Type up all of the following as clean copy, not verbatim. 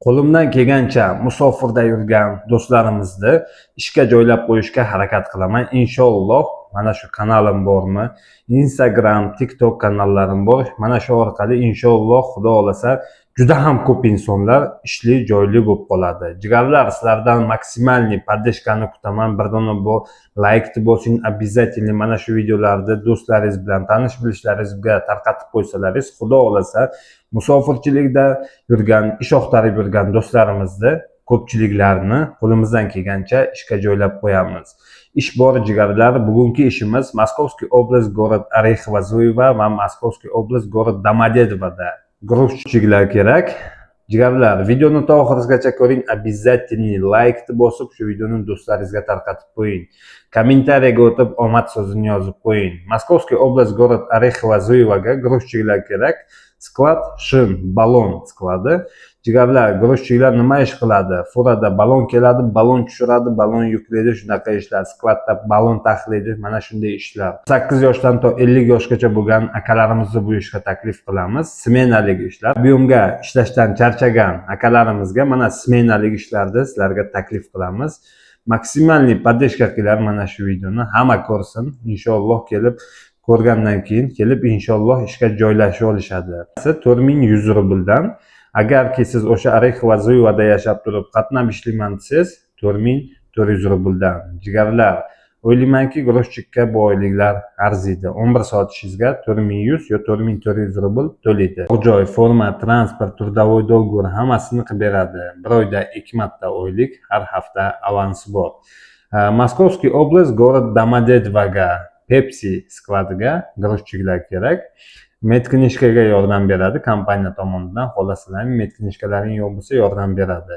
Qo'limdan kelgancha musofirda yurgan do'stlarimizni ishga joylab qo'yishga harakat qilaman. Inshaalloh, mana shu kanalim bormi, Instagram, TikTok kanallarim bor. Mana shu orqali, inshaalloh, Xudo xohlasa, juda ham ko'p insonlar ishli, joyli bo'lib qoladi. Jigarlar, sizlardan максимальный поддержка ni kutaman. Bir dona bu laykni bosing обязательно. Mana shu videolarni do'stlaringiz bilan, tanish bilishlaringizga tarqatib qo'ysalaringiz, Xudo xohlasa, musofirchilikda yurgan, ish axtarib yurgan do'stlarimizni ko'pchiliklarni qo'limizdan kelgancha ishga joylab qo'yamiz. Ish bor, jigarlar. Bugungi ishimiz Московский область, город Орехово Зуево va Московский область, город Домодедовоda грузчик lar kerak. Jigarlar, videoni to oxirigacha ko'ring, обязательный laykni bosib, shu videoni do'stlaringizga tarqatib qo'ying. Kommentariyaga o'tib, omad so'zini yozib qo'ying. Московский область, город Орехово Зуево ga грузчик lar kerak. Склад шин, баллон склад i. Jigarlar, грузчик lar nima ish qiladi? Furada balon keladi, balon tushiradi, balon yuklaydi, shunaqa ishlar. Склад da balon taxlaydi, mana shunday ishlar. 8 yoshdan to 50 yoshgacha bo'lgan akalarimizni bu ishga taklif qilamiz. Smenalik ishlar. Объем ga ishlashdan charchagan akalarimizga mana smenalik ishlarni sizlarga taklif qilamiz. Максимальный поддержка qilinglar, mana shu videoni hamma ko'rsin. Inshaalloh, kelib ko'rgandan keyin kelib, inshaalloh, ishga joylashib olishadi. 4100 rubldan. Agarki siz o'sha Орехово Зуево da yashab turib, qatnab ishlayman desangiz, 4400 rubldan. Jigarlar, o'ylaymanki, грузчик ka bu oyliklar arziydi. 11 soat ishingizga 4100 yo 4400 rubl to'laydi. Joy, forma, transport, трудовой договор hammasini qilib beradi. Bir oyda ikki marta oylik, har hafta avansi bor. Московский область, город Домодедово ga Pepsi склад iga грузчик lar kerak. Медкнижка ga yordam beradi kompaniya tomonidan. Xohlasalaring, медкнижка laring yo'q bo'lsa, yordam beradi.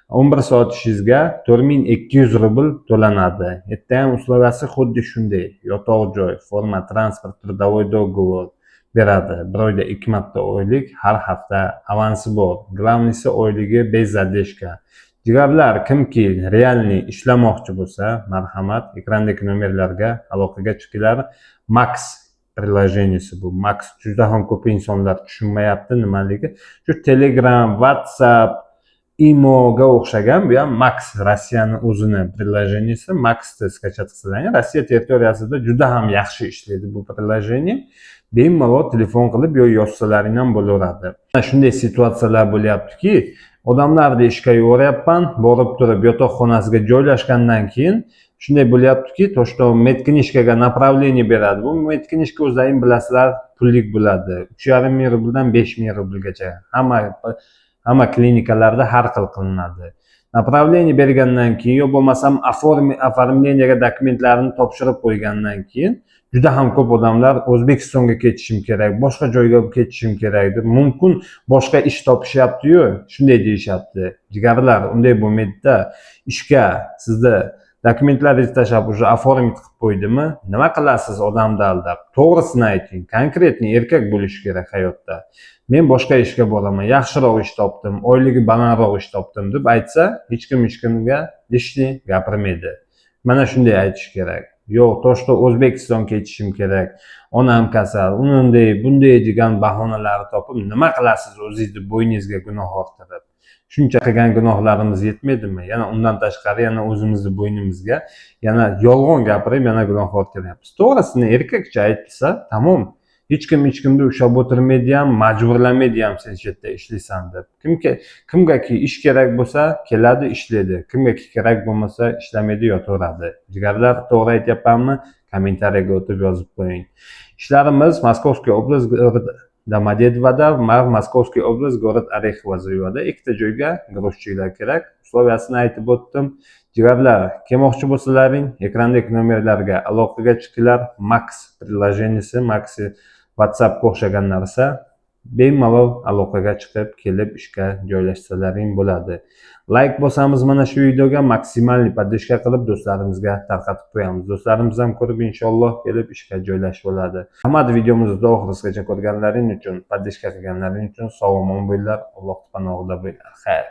11 soat ishingizga 4200 rubl to'lanadi. Yerda ham условия si xuddi shunday: yotoq joy, forma, transport, трудовой договор beradi. Bir oyda ikki marta oylik, har hafta avansi bor. Главный si, oyligi без задержка. Jigarlar, kimki реальный ishlamoqchi bo'lsa, marhamat, ekrandagi nomerlarga aloqaga chiqinglar. Max приложение si bu. Max, juda ham ko'p insonlar tushunmayapti nimaligi. Shu Telegram, WhatsApp, Imoga o'xshagan bu ham Max, Rossiyani o'zini приложение si. Maxni скачать qilsalaring, Rossiya territoriyasida juda ham yaxshi ishlaydi bu приложение. Bemalol telefon qilib yo yozsalaring ham bo'laveradi. Mana shunday situatsiyalar bo'lyaptiki, odamlarni ishga yuboryapman, borib turib yotoqxonasiga joylashgandan keyin shunday bo'lyaptiki, то что медкнижка ga направление beradi. Bu медкнижка, o'zlaring bilasizlar, pullik bo'ladi, 3500 rubldan 5000 rublgacha, hamma klinikalarda har xil qilinadi. Направление bergandan keyin yo bo'lmasam оформление ga dokumentlarini topshirib qo'ygandan keyin juda ham ko'p odamlar "O'zbekistonga ketishim kerak, boshqa joyga ketishim kerak" deb, mumkin, boshqa ish topishyaptiyu, shunday deyishyapti. Jigarlar, unday bo'lmaydida. Ishga sizni dokumentlaringizni tashlab, уже оформить qilib qo'ydimi, nima qilasiz odamni aldab? To'g'risini ayting, конкретный erkak bo'lishi kerak hayotda. "Men boshqa ishga boraman, yaxshiroq ish topdim, oyligi balandroq ish topdim" deb aytsa, hech kim hech kimga лишний gapirmaydi. Mana shunday aytish kerak. Yo'q, то что "O'zbekistonga ketishim kerak, onam kasal, unday bunday" degan bahonalarni topib, nima qilasiz o'zingizni bo'yningizga gunoh orttirib? Shuncha qilgan gunohlarimiz yetmaydimi? Yana undan tashqari, yana o'zimizni bo'ynimizga yana yolg'on gapirib, yana gunoh orttiryapmiz. To'g'risini erkakcha aytsa, tamom. Hech kim hech kimni ushlab o'tirmaydi ham, majburlamaydi ham, "Sen shu yerda ishlaysan" deb. Kimga kimgaki ish kerak bo'lsa, keladi, ishlaydi. Kimgaki kerak bo'lmasa, ishlamaydi, yotaveradi. Jigarlar, to'g'ri aytyapmanmi? Kommentariyaga o'tib yozib qo'ying. Ishlarimiz Московский область, город Домодедово da va Московский область, город Орехово-Зуево da ikkita joyga грузчик lar kerak. Условия sini aytib o'tdim. Jigarlar, kelmoqchi bo'lsalaring, ekrandagi nomerlarga aloqaga chiqinglar. Max приложение si, Max WhatsAppga o'xshagan narsa. Bemalol aloqaga chiqib, kelib ishga joylashsalaring bo'ladi. Layk bosamiz mana shu videoga, максимальный поддержка qilib, do'stlarimizga tarqatib qo'yamiz. Do'stlarimiz ham ko'rib, inshaalloh, kelib ishga joylashib oladi. Rahmat videomizni oxirigacha ko'rganlaring uchun, поддержка qilganlaring uchun. Sog' omon bo'linglar, Alloh panohida bo'linglar. Xayr.